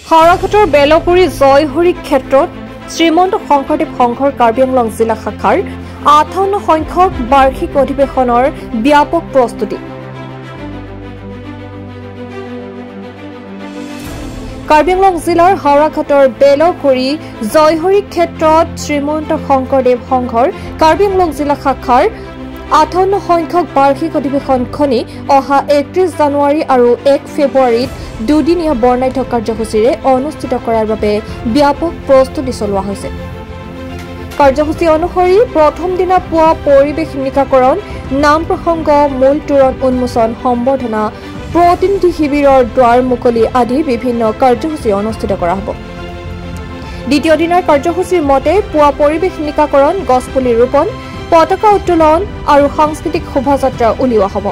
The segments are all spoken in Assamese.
হাওৰাঘাটৰ বেলগুৰি জয়হৰি ক্ষেত্ৰত শ্ৰীমন্ত শংকৰদেৱ সংঘৰ কাৰ্বি আংলং জিলা শাখাৰ ৫৮ সংখ্যক বাৰ্ষিক অধিৱেশনৰ ব্যাপক প্ৰস্তুতি। কাৰ্বি আংলং জিলাৰ হাওৰাঘাটৰ বেলগুৰি জয়হৰি ক্ষেত্ৰত শ্ৰীমন্ত শংকৰদেৱ সংঘৰ কাৰ্বি আংলং জিলা শাখাৰ ৫৮ সংখ্যক বাৰ্ষিক অধিৱেশনখনি অহা ৩১ জানুৱাৰী আৰু ১ ফেব্ৰুৱাৰীত দুদিনীয়া বৰ্ণাঢ্য কাৰ্যসূচীৰে অনুষ্ঠিত কৰাৰ বাবে ব্যাপক প্ৰস্তুতি চলোৱা হৈছে। কাৰ্যসূচী অনুসৰি প্ৰথম দিনা পুৱা পৰিৱেশ নিকাকৰণ, নাম প্ৰসংগ, মূল তোৰণ উন্মোচন, সম্বৰ্ধনা, প্ৰতিনিধি শিবিৰৰ দ্বাৰ মুকলি আদি বিভিন্ন কাৰ্যসূচী অনুষ্ঠিত কৰা হ'ব। দ্বিতীয় দিনাৰ কাৰ্যসূচীৰ মতে পুৱা পৰিৱেশ নিকাকৰণ, গছপুলি ৰোপণ, পতাকা উত্তোলন আৰু সাংস্কৃতিক শোভাযাত্ৰা উলিওৱা হ'ব।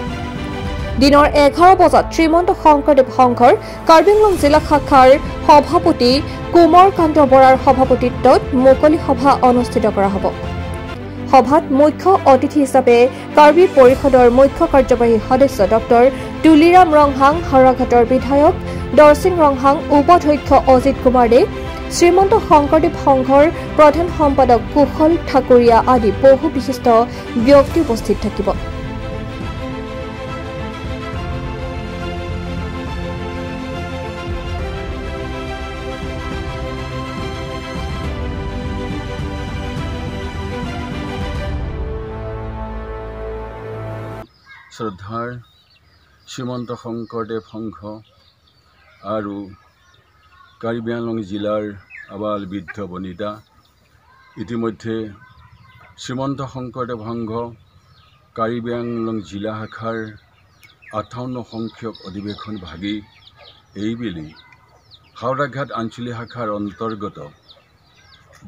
দিনৰ ১১ বজাত শ্ৰীমন্ত শংকৰদেৱ সংঘৰ কাৰ্বি আংলং জিলা শাখাৰ সভাপতি কুমাৰকান্ত বৰাৰ সভাপতিত্বত মুকলি সভা অনুষ্ঠিত কৰা হ'ব। সভাত মুখ্য অতিথি হিচাপে কাৰ্বি পৰিষদৰ মুখ্য কাৰ্যবাহী সদস্য ডক্টৰ তুলিৰাম ৰংহাং, হাওৰাঘাটৰ বিধায়ক দৰসিং ৰংহাং, উপাধ্যক্ষ অজিত কুমাৰ দে, শ্ৰীমন্ত শংকৰদেৱ সংঘৰ প্ৰধান সম্পাদক কুশল ঠাকুৰীয়া আদি বহু বিশিষ্ট ব্যক্তি উপস্থিত থাকিব। শ্ৰদ্ধাৰ শ্ৰীমন্ত শংকৰদেৱ সংঘ আৰু কাৰ্বি আংলং জিলাৰ আবাল বৃদ্ধ বনিতা, ইতিমধ্যে শ্ৰীমন্ত শংকৰদেৱ সংঘ কাৰ্বি আংলং জিলা শাখাৰ ৫৮ সংখ্যক অধিৱেশন ভাগি এইবেলি হাওৰাঘাট আঞ্চলিক শাখাৰ অন্তৰ্গত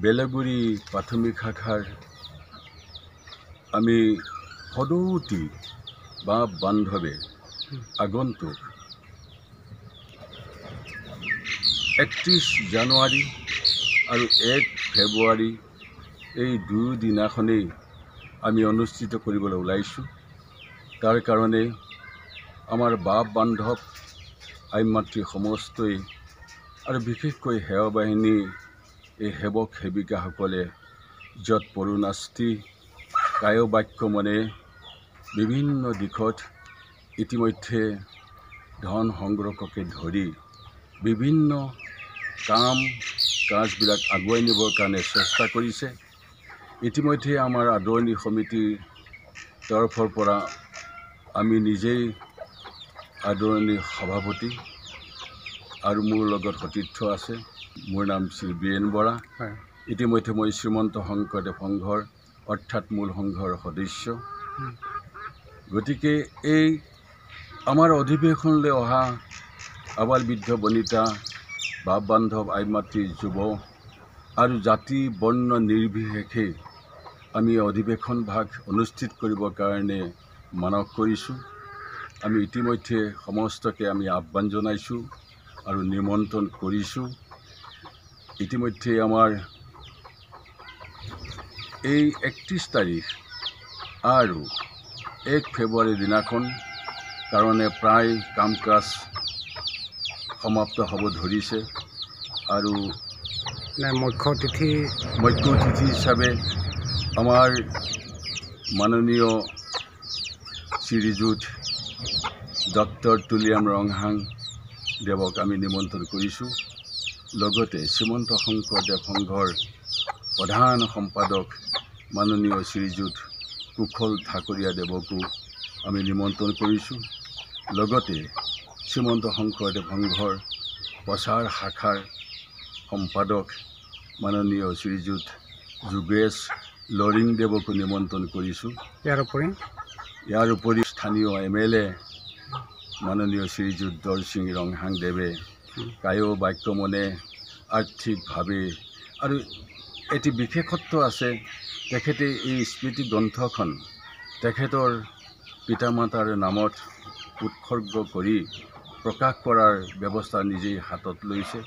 বেলগুৰি প্ৰাথমিক শাখাৰ আমি সদৌতি বাপ বান্ধৱে আগন্তুক ৩১ জানুৱাৰী আৰু ১ ফেব্ৰুৱাৰী এই দুদিনাখনেই আমি অনুষ্ঠিত কৰিবলৈ ওলাইছোঁ। তাৰ কাৰণে আমাৰ বাপ বান্ধৱ আই মাতৃ সমস্তই আৰু বিশেষকৈ সেৱা বাহিনী এই সেৱক সেৱিকাসকলে য'ত পৰুণাস্তি কায় বাক্য মনে বিভিন্ন দিশত ইতিমধ্যে ধন সংগ্ৰহকে ধৰি বিভিন্ন কাম কাজবিলাক আগুৱাই নিবৰ কাৰণে চেষ্টা কৰিছে। ইতিমধ্যে আমাৰ আদৰণি সমিতিৰ তৰফৰ পৰা আমি নিজেই আদৰণি সভাপতি আৰু মোৰ লগত সতীৰ্থ আছে। মোৰ নাম শ্ৰী বীৰেণ বৰা। ইতিমধ্যে মই শ্ৰীমন্ত শংকৰদেৱ সংঘৰ অৰ্থাৎ মূল সংঘৰ সদস্য। গতিকে এই আমাৰ অধিৱেশনলৈ অহা আবাল বৃদ্ধ বনিতা, বাপ বান্ধৱ, আই মাতৃ, যুৱ আৰু জাতি বৰ্ণ নিৰ্বিশেষে আমি অধিৱেশন ভাগ অনুষ্ঠিত কৰিবৰ কাৰণে মানস কৰিছোঁ। আমি ইতিমধ্যে সমস্তকে আমি আহ্বান জনাইছোঁ আৰু নিমন্ত্ৰণ কৰিছোঁ। ইতিমধ্যে আমাৰ এই ৩১ তাৰিখ আৰু ১ ফেব্ৰুৱাৰী দিনাখন কাৰণে প্ৰায় কাম কাজ সমাপ্ত হ'ব ধৰিছে। আৰু মুখ্য অতিথি হিচাপে আমাৰ মাননীয় শ্ৰীযুত ডক্টৰ তুলিৰাম ৰংহাং দেৱক আমি নিমন্ত্ৰণ কৰিছোঁ। লগতে শ্ৰীমন্ত শংকৰদেৱ সংঘৰ প্ৰধান সম্পাদক মাননীয় শ্ৰীযুত কুশল ঠাকুৰীয়া দেৱকো আমি নিমন্ত্ৰণ কৰিছোঁ। লগতে শ্ৰীমন্ত শংকৰদেৱ সংঘৰ প্ৰচাৰ শাখাৰ সম্পাদক মাননীয় শ্ৰীযুত যোগেশ লৰিং দেৱকো নিমন্ত্ৰণ কৰিছোঁ। ইয়াৰ উপৰি স্থানীয় MLA মাননীয় শ্ৰীযুত দৰসিং ৰংহাং দেৱে কায় বাক্য মনে আৰ্থিকভাৱে আৰু এটি বিশেষত্ব আছে, তেখেতে এই স্মৃতি গ্ৰন্থখন তেখেতৰ পিতা মাতাৰ নামত উৎসৰ্গ কৰি প্ৰকাশ কৰাৰ ব্যৱস্থা নিজেই হাতত লৈছে।